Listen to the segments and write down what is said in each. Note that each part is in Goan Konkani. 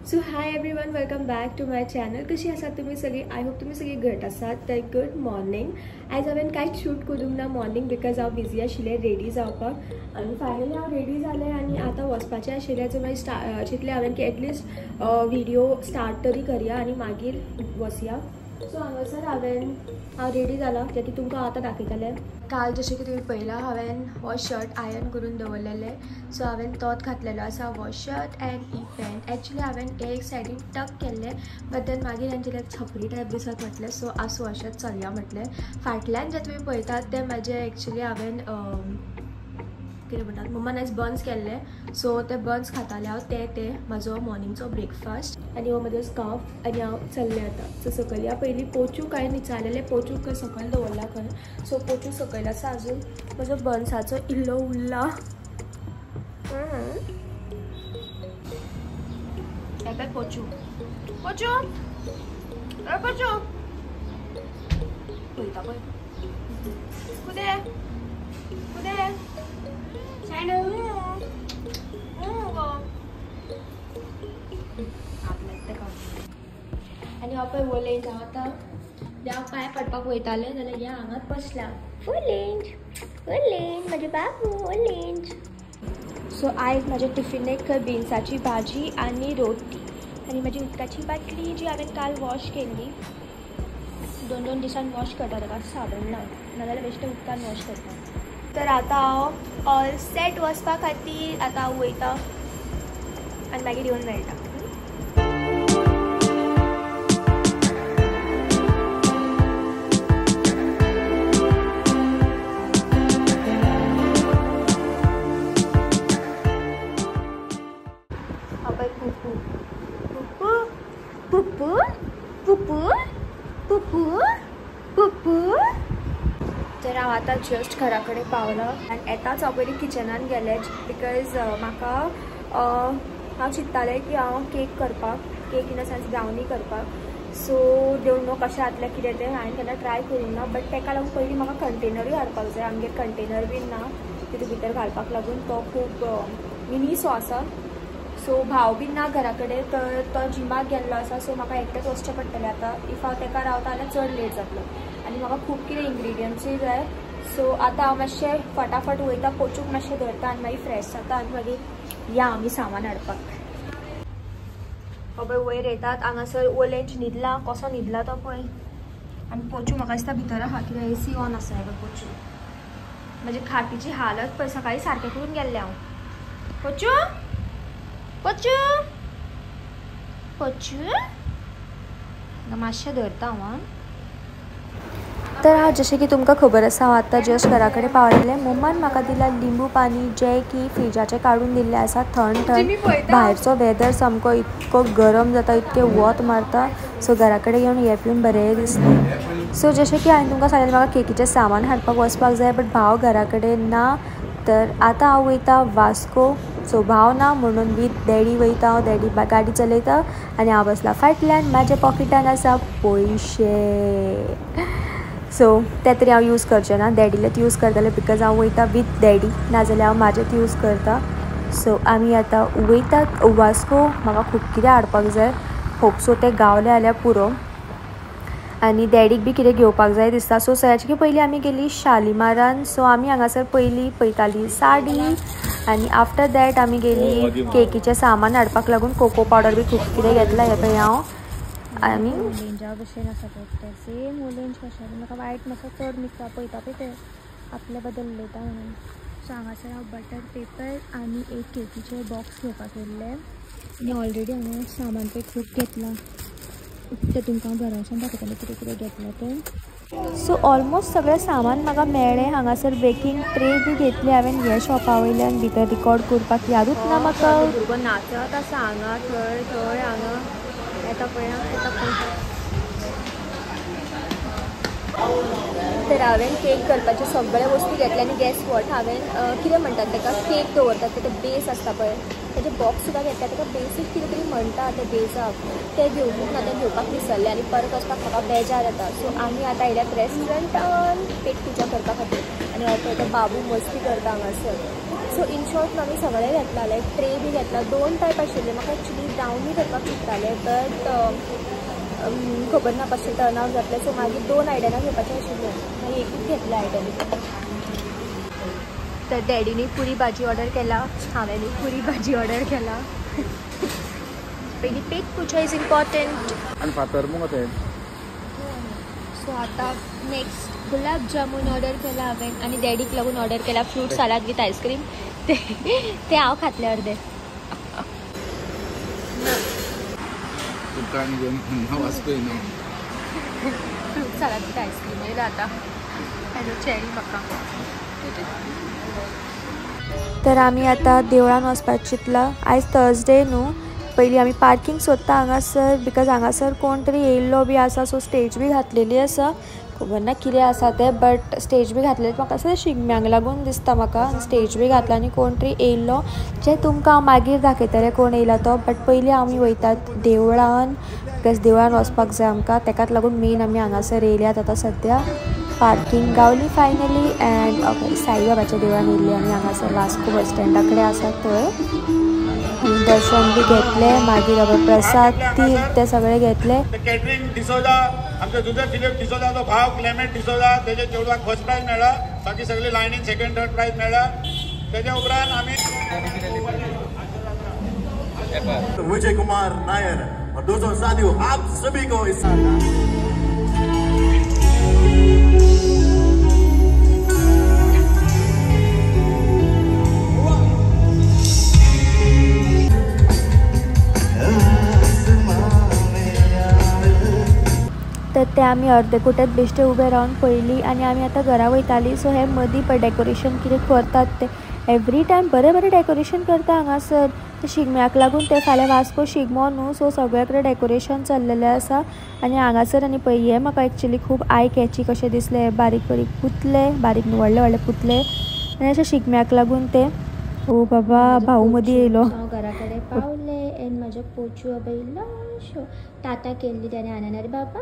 So hi everyone, welcome back to my channel. कशी आसात तुम्ही सगळी? I hope तुम्ही सगळी घट आसात. तर गुड मॉर्निंग. आयज हांवें कांयच शूट करूंक ना मॉर्निंग because हांव बिजी आशिल्लें रेडी जावपाक आनी फायनली हांव रेडी जालें आनी आतां वचपाचें आशिल्लें. सो मागीर चिंतलें हांवें की एटलिस्ट व्हिडियो स्टार्ट तरी करया आनी मागीर वचया. सो हांगासर हांव रेडी जाला जें की तुमकां आतां दाखयतलें. काल जशें की तुमी पळयलां हांवें हो शर्ट आयर्न करून दवरलेलें. सो हांवें तोच घातलेलो आसा, हो shirt and he pant. Actually हांवें एक सायडीन टक केल्लें बट then मागीर हांवें लायक छपरी टायप दिसत म्हटलें. सो आसूं अशेंच चलया म्हटलें. फाटल्यान जें तुमी पळयतात तें म्हाजें एक्चुली हांवें कितें म्हणटात मम्मान आयज बन्स केल्ले. सो ते बन्स खाताले हांव, ते म्हाजो मॉर्निंगचो ब्रेकफास्ट आनी हो म्हजो स्कार्फ आनी हांव चल्लें आतां. सो सकयल या पयलीं पोचू कांय निचारलेलें, पोचू खंय सकयल दवरला खंय. सो पोचू सकयल आसा अजून, म्हजो बन्साचो इल्लो उरला. हे पोचू पोचू पोचू पळयता पळय कुदे कुदे आनी हांव पळय वोलेंज हांव आतां देव पांय पडपाक वयतालें जाल्यार ह्या हांगाच बसला. वोलेंज वोलेंज म्हजें बाबू वोलेंज. सो आयज म्हाज्या टिफिनेक बिन्साची भाजी आनी रोटी आनी म्हाजी उदकाची बाटली जी हांवें काल वॉश केल्ली. दोन दोन दिसान वॉश करता ताका साबण ना नाजाल्यार बेश्टें उदकान वॉश करता. तर आतां हांव ऑल सेट वचपा खातीर आतां हांव वयता आनी मागीर येवन मेळटा. पळय पुपू पुपू पुपू पुपू पुपू पुपू. तर हांव आतां जस्ट घरा कडेन पावलां आनी येताच हांव पयलीं किचनान गेलें because म्हाका हांव चिंत्तालें की हांव केक करपाक, cake in a sense brownie करपाक. सो don't know कशें जातलें कितें तें हांवें केन्ना ट्राय करूंक ना बट ताका लागून पयलीं म्हाका कंटेनरूय हाडपाक जाय. आमगेर कंटेनर बीन ना तितून भितर घालपाक लागून, तो खूब मिनीसो आसा. सो भाव बीन ना घरा कडेन तर तो जिमाक गेल्लो आसा. सो म्हाका एकटेंच वचचें पडटलें आतां. If हांव ताका रावता जाल्यार चड लेट जातलो आनी म्हाका खूब कितें इंग्रिडियंट्सूय जाय. सो आतां हांव मातशें फटाफट वयता, पोचूक मातशें धरता आनी मागीर फ्रेश जाता आनी मागीर या आमी सामान हाडपाक. हो पळय वयर येतात हांगासर ओलेंज न्हिदला, कसो न्हिदला तो पळय. आनी पोचू म्हाका दिसता भितर आहा कित्याक एसी ऑन आसा. हे पळय पोचू, म्हजी खाटीची हालत पळय, सकाळीं सारकें करून गेल्लें हांव. पोचू पोचू पोचू मातशें धरता हांव. तर हांव जशें की तुमकां खबर आसा हांव आतां जस्ट घरा कडेन पावलेलें. मम्मान म्हाका दिला लिंबू पाणी जें की फ्रिजाचें काडून दिल्लें आसा थंड थंड. भायरचो वेदर सामको इतको गरम जाता, इतकें वत मारता. सो घरा कडेन येवन हें पिवन बरें दिसता. सो जशें की हांवें तुमकां सांगलें म्हाका केकीचें सामान हाडपाक वचपाक जाय बट भाव घरा कडेन ना. तर आतां हांव वयता वास्को. सो भाव ना म्हणून वीथ डॅडी वयता हांव. डॅडी गाडी चलयता आनी हांव बसला फाटल्यान. म्हाज्या पॉकेटान आसा पयशे. सो ते तरी हांव यूज करचें ना, डॅडीलेच यूज करतलें because हांव वयता वीथ डॅडी, नाजाल्यार हांव म्हाजेच यूज करता. सो आमी आतां वयतात वास्को. म्हाका खूब कितें हाडपाक जाय, होप सो तें गावलें जाल्यार पुरो. आनी डॅडीक बी कितें घेवपाक जाय दिसता. सो सगळ्याचे पयलीं आमी गेली शालिमारान. सो आमी हांगासर पयलीं पळयताली साडी आनी आफ्टर that आमी गेली केकीचें सामान हाडपाक लागून. कोको पावडर बी खूब कितें घेतलां हें पळय हांव. आनी ओलेंजा भशेन आसा पळय, सेम ओलेंज कशें म्हाका वायट मातसो चड दिसता पळयता पळय ते आपले बद्दल उलयता म्हणून. सो हांगासर हांव बटर पेपर आनी एक केकीचे बॉक्स घेवपाक येयल्लें आनी ऑलरेडी हांगा सामान पळय खूब घेतलां. तें तुमकां घरा वचून दाखयतलें कितें कितें घेतलां तें. सो ऑलमोस्ट सगळें सामान म्हाका मेळ्ळें. हांगासर बेकींग ट्रे बी घेतली हांवें ह्या शॉपा वयल्यान. भितर रिकॉर्ड करपाक यादूच ना म्हाका. भुरगो नाचत आसा हांगा थंय थंय हांगा येता पळय येता पळय. तर हांवें केक करपाचे सगळे वस्तू घेतले आनी गॅस what हांवें कितें म्हणटात ताका, केक दवरतात तेका बेस आसता पळय तेजे बॉक्स सुद्दां घेतला. ताका बेसीक कितें तरी म्हणटा ते बेजाक, ते घेवपूच ना, तें घेवपाक विसरलें आनी परत वचपाक म्हाका बेजार येता. सो आमी आतां आयल्यात रेस्टॉरंटान पेट पुजा करपा खातीर आनी हो पळय तो बाबू मस्ती करता हांगासर. सो इन शॉर्ट आमी सगळें घेतला, लायक ट्रे बी घेतला. 2 टायप आशिल्ले म्हाका एक्चुली ब्रावनी करपाक चिंत्ताले बट खबर ना कशें टर्न आवट जातलें. सो मागीर 2 आयदनां घेवपाचें आशिल्लें, मागीर एकूच घेतलें आयदन. तर डॅडीनी पुरी भाजी ऑर्डर केला, हांवेंनूय पुरी भाजी ऑर्डर केला. पयलीं पेट पुजा is important. आनी फातर मुगो ते. सो आतां नेक्स्ट गुलाब जामून ऑर्डर केला हांवें आनी डॅडीक लागून ऑर्डर केला फ्रूट सालाद विथ आयस्क्रीम. ते हांव खातलें अर्दे. फ्रूट सालाद विथ आयस्क्रीम येयला आतां. हॅलो चेरी म्हाका. तर आमी आतां देवळान वचपाक चिंतलां. आयज थर्सडे न्हू. पयलीं आमी पार्किंग सोदता हांगासर because हांगासर कोण तरी येयल्लो बी आसा. सो स्टेज बी घातलेली आसा, खबर ना कितें आसा तें, बट स्टेज बी घातलेली म्हाका असं शिगम्यांक लागून दिसता म्हाका. स्टेज बी घातला आनी कोण तरी येयल्लो, जे तुमकां हांव मागीर दाखयतलें कोण येयला तो. बट पयलीं आमी वयतात देवळान because देवळान वचपाक जाय आमकां, तेकाच लागून मेन आमी हांगासर येयल्यात आतां सद्या. पार्किंग गावली फायनली अँड ओके साईबाबाच्या देवळान येयल्ली आमी हांगासर वास्को बस स्टँडा कडेन आसा थंय. आनी दर्शन बी घेतलें, मागीर प्रसाद तीर्थ ते सगळे घेतले. कॅटरीन डिसोजा, आमच्या जुझे फिलीप डिसोजाचो भाव क्लेमेंट डिसोजा, तेजे चेडवाक फर्स्ट प्रायज मेळ्ळा, बाकी सगळे लायनीन सेकंड थर्ड प्रायज मेळ्ळा. तेच्या उपरांत आमी विजय कुमार नायर और दोस्तों साथियों आप सभी को इस तर ते आमी अर्दकुटेच बेश्टे उबे रावन पळयली आनी आमी आतां घरा वयताली. सो हे मदीं पळय डेकोरेशन कितें करतात ते एवरी टायम बरें बरें डेकोरेशन करता हांगासर. शिगम्याक लागून ते फाल्यां वास्को शिगमो न्हू, सो सगळे कडेन डेकोरेशन चल्लेलें आसा. आनी हांगासर आनी पळय हें म्हाका एक्चुली खूब I catchy कशें दिसलें, बारीक बारीक पुतले, बारीक न्हू व्हडले व्हडले पुतले आनी अशें शिगम्याक लागून ते. ओ बाबा भाऊ मदीं येयलो. हांव घरा कडेन पावलें आनी म्हाज्या पोचयो इल्लोशो टाटा केल्ली तेणें आनी रे बाबा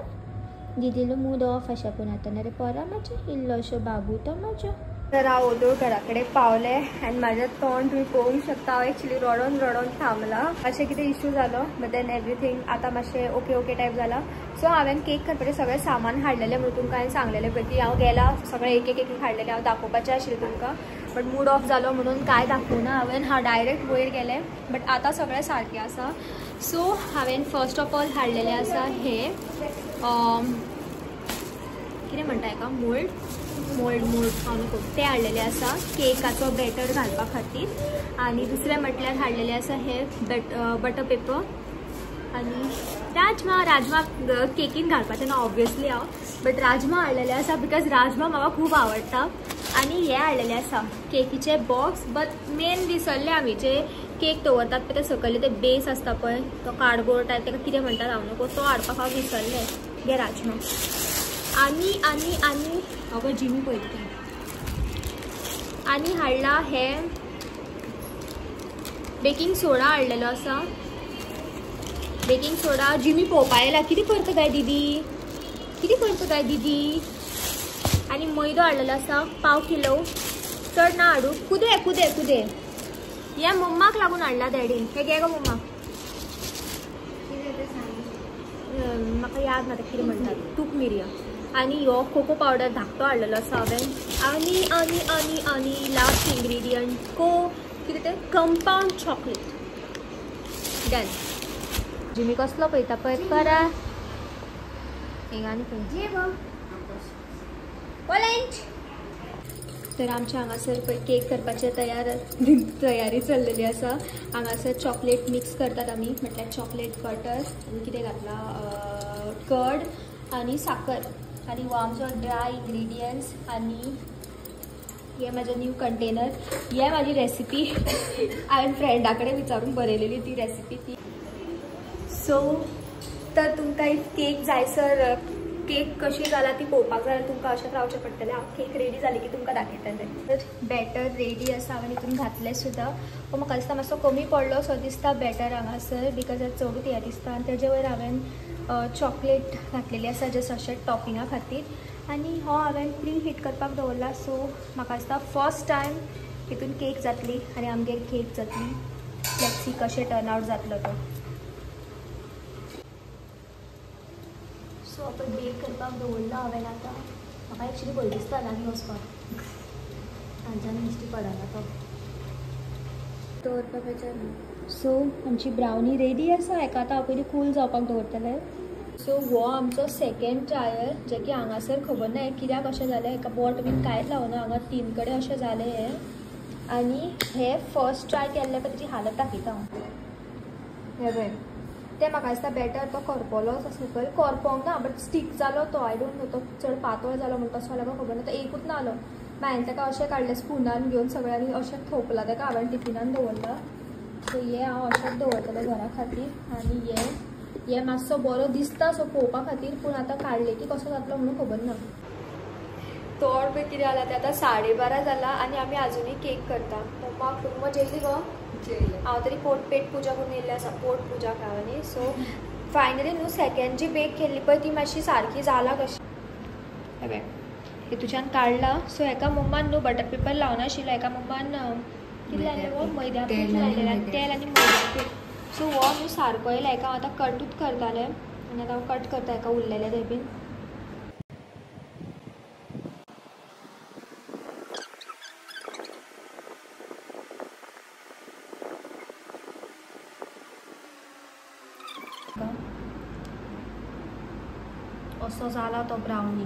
दिदीलो मूड ऑफ आसा पूण आतां रे पोरा म्हाज्या इल्लोशो बाबू तो म्हाजो. तर हांव ओदोळ घरा कडेन पावलें आनी म्हाजें तोंड तुमी पळोवंक शकता. हांव एक्चुली रडोन रडोन थांबलां. मातशें कितें इश्यू जालो बट then everything आतां मातशें ओके ओके टायप जाला. सो हांवें केक करपाचें सगळें सामान हाडलेलें म्हणून तुमकां हांवें सांगलेलें पळय की हांव गेलां सगळें एक एक एक हाडलेलें, हांव दाखोवपाचें आशिल्लें तुमकां बट मूड ऑफ जालो म्हणून कांय दाखोवना हांवें. हांव डायरेक्ट वयर गेलें बट आतां सगळें सारकें आसा. सो हांवें फर्स्ट ऑफ ऑल हाडलेलें आसा हें कितें म्हणटा हेका मोल्ड मोल्ड मोल्ड हांव नको तें हाडलेलें आसा केकाचो बॅटर घालपा खातीर. आनी दुसरें म्हटल्यार हाडलेलें आसा हें बटर पेपर आनी राजमा. राजमा केकीन घालपाचें ना ऑब्वियसली हांव, बट राजमा हाडलेले आसा because rajma म्हाका खूब आवडटा. आनी हें हाडलेलें आसा केकीचे बॉक्स, बट मेन विसरले आमी जे केक दवरतात पळय ते सकयले ते बेस आसता पळय तो कार्डबोर्ड टायप ताका कितें म्हणटात हांव नको, तो हाडपाक हांव विसरलें. घे राजमा. आनी आनी आनी हांव जिमी पळयता. आनी हाडला हे बेकिंग सोडा हाडलेलो आसा. बेकिंग सोडा जिमी पळोवपा येयला कितें करता काय दिदी, कितें करता काय दिदी. आनी मैदो हाडलेलो आसा पाव किलो, चड ना हाडू. कुदे कुदे कुदे हे मम्माक लागून हाडला डॅडीन. हे घे गो मम्मा, म्हाका याद ना कितें म्हणटात, तूप मिरयां. आनी ह्यो कोको पावडर धाकटो हाडलेलो आसा हांवें. आनी आनी आनी आनी लास्ट इन्ग्रिडियंट को कितें तें कंपाउंड चॉकलेट. डन. जिमी कसलो पळयता पळय करा हिंगा आनी खंय ऑरेंज. तर आमच्या हांगासर पळय केक करपाचे तयारी चल्लेली आसा. हांगासर चॉकलेट मिक्स करतात आमी, म्हटल्यार चॉकलेट बटर आनी कितें घातलां कर्ड आनी साकर आनी हो आमचो ड्राय इंग्रिडियंट्स. आनी हे म्हाजें न्यू कंटेनर, हे म्हाजी रेसिपी हांवें फ्रेंडा कडेन विचारून बरयलेली ती रेसिपी ती. सो तर तुमकां if cake जायसर केक कशी जाला ती पळोवपाक जाल्यार तुमकां अशेंच रावचें पडटलें. हांव केक रेडी जाली की तुमकां दाखयतलें. तर बॅटर रेडी आसा, हांवें हितून घातलें सुद्दां. पूण म्हाका दिसता मातसो कमी पडलो सो दिसता बॅटर हांगासर because चडूच हें दिसता. आनी तेजे वयर हांवें चॉकलेट घातलेली आसा जस्ट अशें टॉपिंगा खातीर. आनी हो हांवें प्री हीट करपाक दवरला. सो म्हाका दिसता फर्स्ट टायम हितून केक जातली आनी आमगेर केक जातली. Let's see कशें टर्न आवट जातलो तो. सो आपण बेक करपाक दवरला हांवें. आतां म्हाका एक्चुली भंय दिसता लागीं वचपाक, तांच्यान दिश्टी पडना तो दवरपा. सो आमची ब्रावनी रेडी आसा. हेका आतां हांव पयलीं कूल जावपाक दवरतलें. सो हो आमचो सेकेंड ट्रायल, जे की हांगासर खबर ना कित्याक अशें जालें. हेका बोट बीन कांयच लावना, हांगा 3 कडेन अशें जालें हें. आनी हे फर्स्ट ट्राय केल्लें पळय तेजी हालत दाखयता हांव. हें पळय तें म्हाका दिसता बेटर तो करपलोच आसलो पळय, करपोंक ना बट स्टीक जालो तो. I don't know तो चड पातळ जालो म्हणटा तसो जालो खबर ना. तो एकूच ना जालो. हांवें ताका अशें काडलें स्पुनान घेवन सगळ्यांनी अशें थोपलां ताका, हांवें टिफिनान दवरलां. सो हें हांव अशेंच दवरतलें घरा खातीर. आनी हे मातसो बरो दिसता सो पळोवपा खातीर, पूण आतां काडलें की कसो जातलो म्हणून खबर ना. तोड पळय कितें जाला तें. आतां 12:30 जाला आनी आमी आजुनूय केक करता. मम्माक मम्मा जेयली गो? हांव तरी पोट पेट पुजा करून येयल्लें आसा, पोट पुजा हांव न्ही. सो फायनली न्हू सेकेंड जी बेक केल्ली पळय ती मातशी सारकी जाला कशी. हें हितूच्यान काडला. सो हेका मम्मान न्हू बटर पेपर लावनाशिल्लो, हेका मम्मान कितें लायलें गो? मैद्या पीठ लायलें, तेल आनी मैद्या पीठ. सो हो न्हू सारको येयला. हेका हांव आतां कटूच करतालें आनी आतां हांव कट करता हेका उरलेलें तें बीन. असो जाला तो ब्रावनी.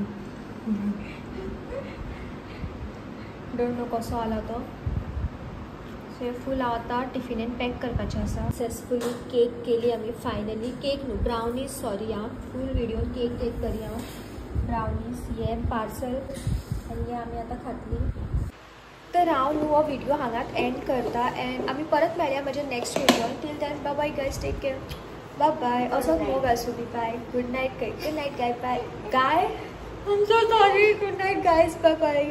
Don't know कसो आला तो. सो हे फूल हांव आतां टिफिनेन पॅक करपाचें आसा. सक्सेसफुली केक केली आमी फायनली. केक न्हू ब्रावनीज, सॉरी आं, फूल व्हिडियोन केक केक करी हांव. ब्रावनीज हे पार्सल आनी हे आमी आतां खातली. तर हांव न्हू हो व्हिडियो हांगात एंड करता एंड आमी परत मेळया म्हज्या next व्हिडियोन. Till then bye bye guys, take care, bye bye. असोच मोग आसूं दी. Bye, good night, good night guy, bye guy, I am so sorry, good night guys, bye bye.